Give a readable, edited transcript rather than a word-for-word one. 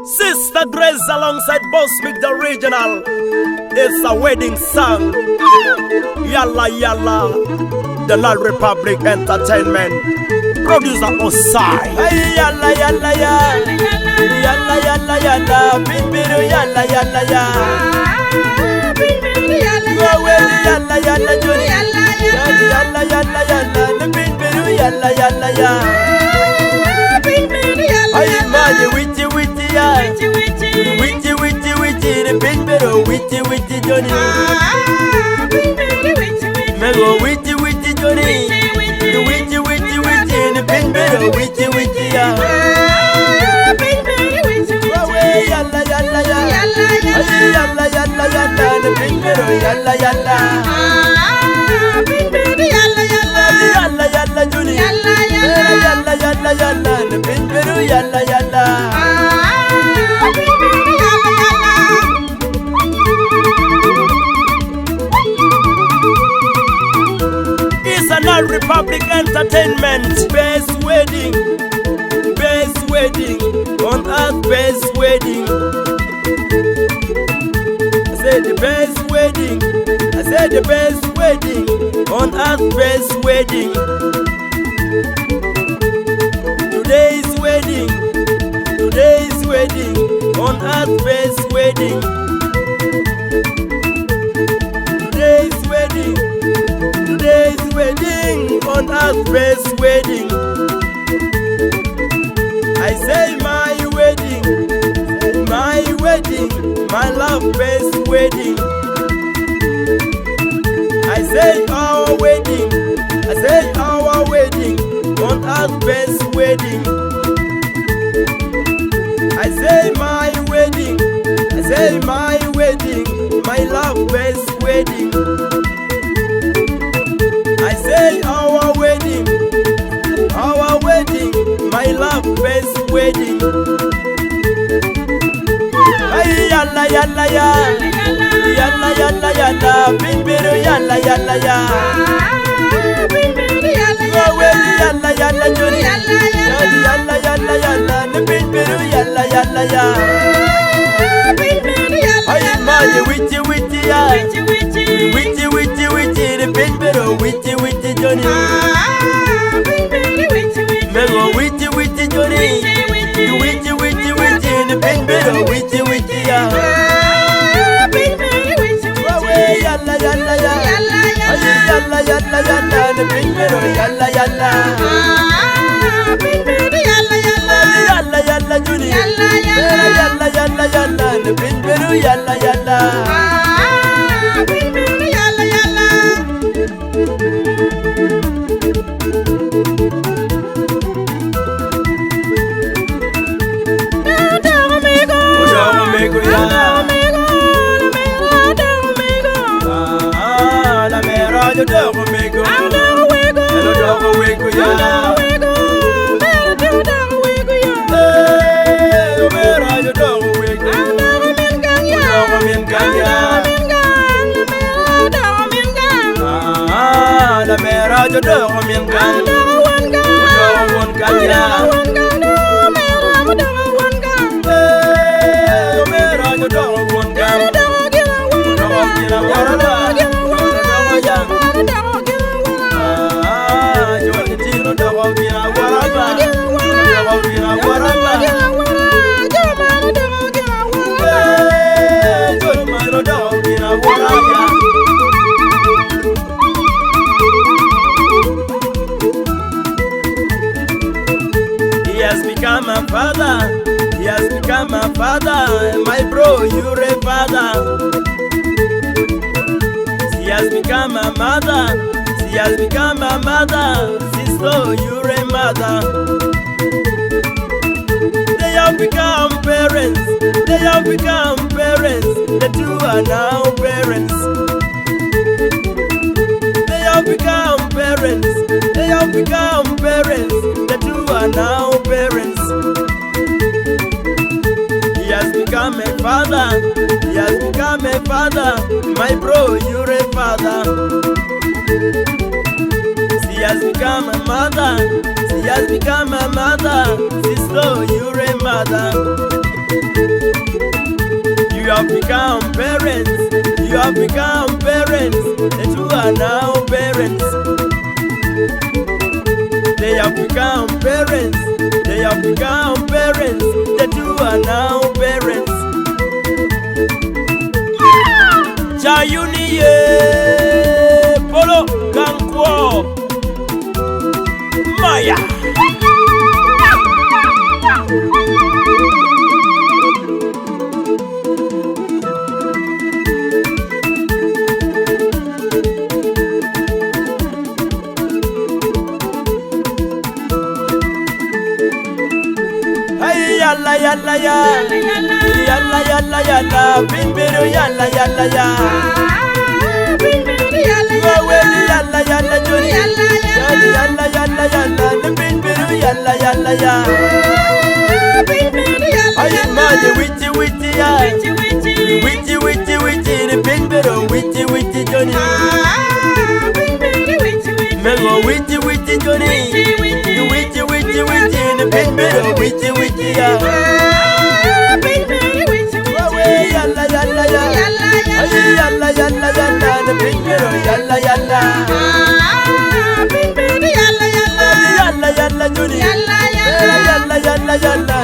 Sister Grace alongside Boss Mick the Original. It's a wedding song. Yalla yalla. The Lord Republic Entertainment. Producer Osai. Hey yalla yalla ya. Yalla yalla yalla. Bibiru yalla yalla ya. Waweli yalla yalla joni. Yalla yalla yalla. Bibiru yalla yalla ya. Ay maye wichi wichi ya. Wichi wichi wichi the bibiru wichi wichi joni. Mego wichi wichi joni. Wichi wichi wichi the bibiru wichi wichi ya. Wawe yalla yalla ya. Ay yalla yalla yalla the bibiru yalla yalla. Yalla yalla joni. Yalla yalla yalla the bibiru yalla yalla. It's an Republic Entertainment. Best wedding, best wedding, on earth best wedding. I said the best wedding, I said the best wedding, on earth best wedding. Today's wedding, today's wedding, on earth best wedding. Today's wedding. Today's wedding on earth best wedding. I say my wedding, my wedding, my love best wedding. I say our wedding, I say our wedding on earth best wedding. I say my wedding, I say my wedding, my love best wedding. I say our wedding, our wedding, my love best wedding. Ay yalla yalla ya, yalla yalla yalla, bibiru yalla yalla ya. Waweli yalla yalla joni, yalla yalla yalla, bibiru yalla yalla ya. Ay maye wichi wichi ya, wichi wichi wichi, bibiru wichi wichi joni. Mego wichi wichi joni, wichi wichi wichi, bibiru wichi wichi ya. Wawe yalla yalla ya, ay yalla yalla yalla, bibiru yalla yalla. Yalla yalla joni, yalla yalla yalla, bibiru yalla yalla. Odogo mego ya, ah la mera odogo mego, odogo wego ya, eh mera odogo wego, odogo min kanya, ah la mera odogo min kan, odogo won kanya, eh mera odogo won kan, odogo gina warala, odogo ya, ah joni tino odogo gina warala, odogo gina warala. Eh, joni tino odogo gina warala. He has become a father. He has become a father. My bro, you're a father. She has become a mother. She has become a mother. Sister, you're a mother. They have become parents. They have become parents. The two are now parents. They have become parents. They have become parents. The two are now parents. He has become a father. He has become a father. My bro, you're a father. She has become a mother. She has become a mother. Sister, you're a mother. become parents. You have become parents. The two are now parents. They have become parents. They have become parents. The two are now parents. Chayuni ye polo gangkwo Maya. Hey yalla yalla ya. Yalla yalla yalla. Bimbiru yalla yalla ya. Waweli yalla yalla joni. Yalla yalla yalla yalla. Bimbiru yalla yalla ya. Ay maje wichi wichi ya. Wichi wichi wichi ni bimbiru wichi wichi joni. Mengo wichi wichi joni. Wichi wichi wichi ni bimbiru wichi wichi ya. Wawe yalla yalla ya. Ay yalla yalla yalla ni bimbiru yalla yalla. Yalla yalla joni. Yalla yalla yalla.